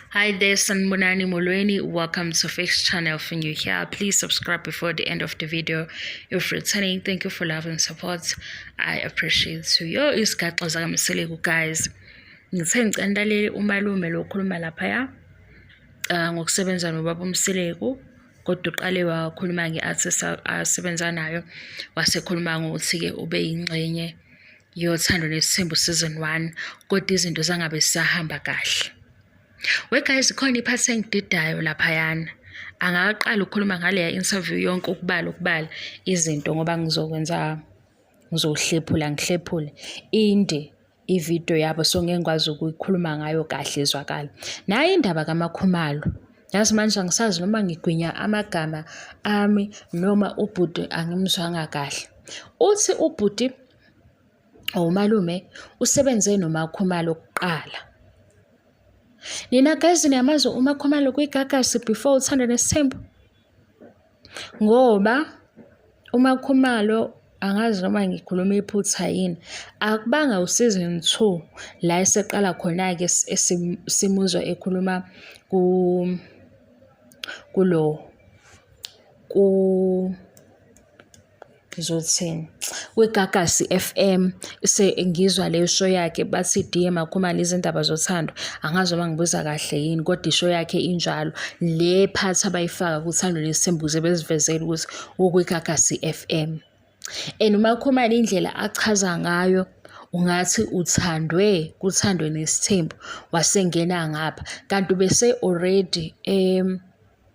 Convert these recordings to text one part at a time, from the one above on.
Hi there, Sanibonani Molweni. Welcome to Fix Channel. If you're new here, please subscribe before the end of the video. If returning, thank you for love and support. I appreciate you. Yo, isigaxa zakaMseleku guys. Ngithe ngicela nilalele umalume lo okhuluma laphaya ngokusebenza nobaba uMseleku kodwa uqale wakhuluma nge-artist asebenza nayo wasekhuluma ngokuthi-ke ube yingxenye yoThando Nesithembu season 1 kodwa izinto zangabe zisahamba kahle. We guys khona iphathi engididayo laphayana. Angakaqali ukukhuluma ngaleya interview yonke ukubala ukubala izinto ngoba ngizokwenza ngizohlephula ngihlephule inde ividiyo yabo so ngeke ngikwazi ukuyikhuluma ngayo kahle izwakala. Nayi indaba kaMakhumalo. Yazi manje angisazi noma ngigwinya amagama ami noma ubhuti angimzwanga kahle. Uthi ubhuti umalume usebenze noMakhumalo kuqala. Nina guys niyamazi uMakhumalo kwiGagasi before uThando Nesithembu? Ngoba uMakhumalo angazi noma ngikhuluma iphutha yini, akubanga u-season 2 la eseqala khona-ke simuzwa ekhuluma kulo ku ngizothini kwiGagasi FM ngizwa leyo show yakhe bathi Dear Makhumalo izindaba zothando angazi noma ngibuza kahle yini kodwa ishow yakhe injalo le part abayifaka kuThando Nesithembu ukuze bezivezele ukuthi ukwiGagasi FM and uMakhumalo indlela achaza ngayo ungathi uthandwe kuThando Nesithembu wasengena ngapha kanti ubese already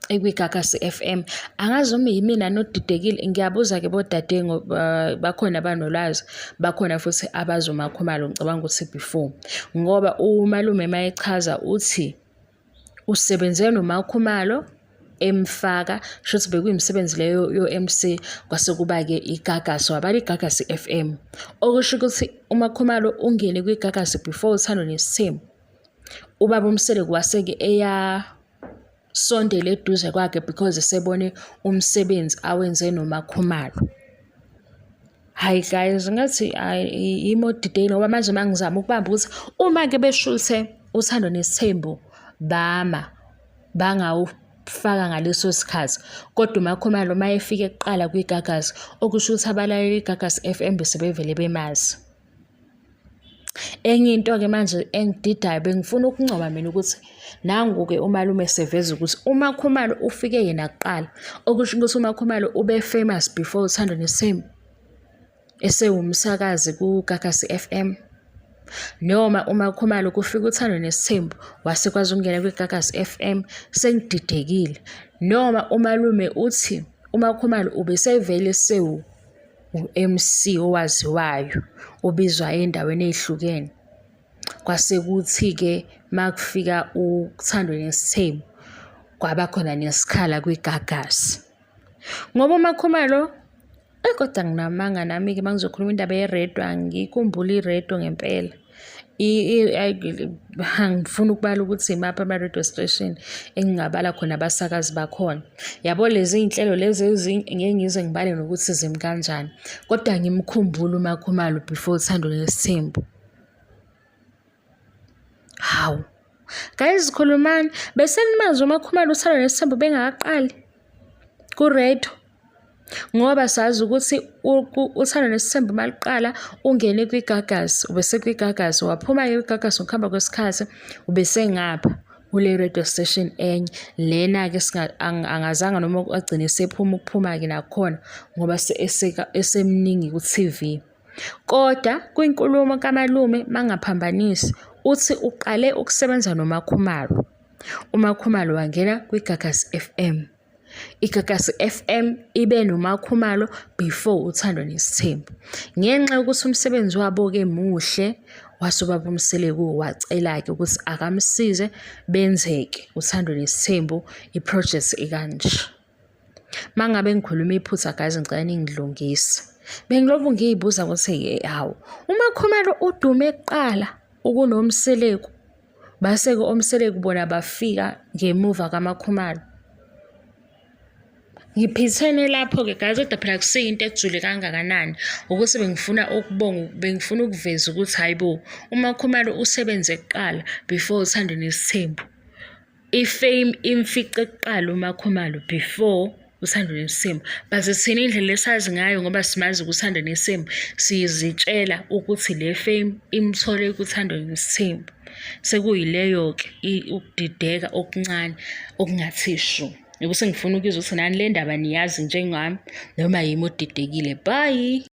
ekwiGagasi FM. Angazi noma yimina nodidekile, ngiyabuza-ke bodade ngoba bakhona abanolwazi, bakhona futhi abazi uMakhumalo ngicabanga ukuthi before. Ngoba umalume uma echaza uthi usebenze noMakhumalo emfaka, shuthi bekuyimisebenzi leyo yo-M_C kwase kuba-ke iGagasi, wabala iGagasi F_M. Okusho ukuthi uMakhumalo ungene kwiGagasi before uThando Nesithembu. Ubaba uMseleku wase-ke eya sondele eduze kwakhe because esebone umsebenzi awenze noMakhumalo. Hhayi guys, ngathi yimi odidekile ngoba manje uma ngizama ukubamba ukuthi uma-ke beshuthe uThando Nesithembu bama bangawufaka ngaleso sikhathi kodwa uMakhumalo uma efika kuqala kwiGagasi okusho ukuthi abalaleli iGagasi F_M bese bevele bemazi. Enye into-ke manje engididayo bengifuna ukuncoma mina ukuthi nangu-ke umalume eseveza ukuthi uMakhumalo ufike yena kuqala, okusho ukuthi uMakhumalo ube-famous before uThando Nesithembu, esewumsakazi kuGagasi F_M. Noma uMakhumalo kufika uThando Nesithembu wase ekwazi ukungena kwiGagasi F_M, sengididekile. Noma umalume uthi uMakhumalo ubesevele esewu u-M_C owaziwayo obizwa ey'ndaweni ey'hlukene. Kwase kuthi-ke uma kufika uThando Nesithembu, kwaba khona nesikhala kwiGagasi. Ngoba uMakhumalo, eyi kodwa nginamanga nami-ke uma ngizokhuluma indaba yerediyo, angiyikhumbuli irediyo ngempela. Angifuni ukubala ukuthi imaphi ama-radio station engingabala khona abasakazi bakhona. Yabo lezi iy'nhlelo lezi ezinye ngeke ngize ngibale nokuthi zimi kanjani, kodwa ngimkhumbule uMakhumalo before Uthando Nesithembu. Hawu, guys khulumani, besenimazi uMakhumalo Uthando Nesithembu bengakaqali ku-radio? Ngoba sazi ukuthi uThando Nesithembu uma luqala ungene kwiGagasi, ubesekwiGagasi, waphuma-ke kwiGagasi ngokuhamba kwesikhathi ubesengapha kule radio station enye. Lena-ke angazanga noma agcine esephuma ukuphuma-ke nakhona ngoba esemningi ku-T_V. Kodwa kwinkulumo kamalume mangaphambanisi uthi uqale ukusebenza noMakhumalo. UMakhumalo wangena kwiGagasi F_M. IGagasi FM ibe noMakhumalo before Uthando Nesithembu. Ngenxa yokuthi umsebenzi wabo-ke muhle, wase ubaba uMseleku wacela-ke ukuthi akamsize benzeke Uthando Nesithembu i-project ekanje. Uma ngabe ngikhuluma iphutha guys ngicela ningilungise. Bengilokhu ngiy'buza ukuthi hawu, uMakhumalo udume kuqala ukunoMseleku. Base-ke oMseleku bona bafika ngemuva kaMakhumalo. Ngiphithene lapho-ke guys, kodwa phela akusiyinto ejule kangakanani ukuthi bengifuna ukubonga, bengifuna ukuveza ukuthi hhayi bo, uMakhumalo usebenze kuqala before uThando Nesithembu. I-fame imfice kuqala uMakhumalo before uThando Nesithembu. But thina indlela esazi ngayo ngoba simazi kuThando Nesithembu, sizitshela ukuthi le fame imthole kuThando Nesithembu. Sekuyileyo-ke ukudideka okuncane okungathi shu. Ukuthi ngifuna ukuzwa ukuthi nani le ndaba niyazi njengami noma yimi odidekile. Bye.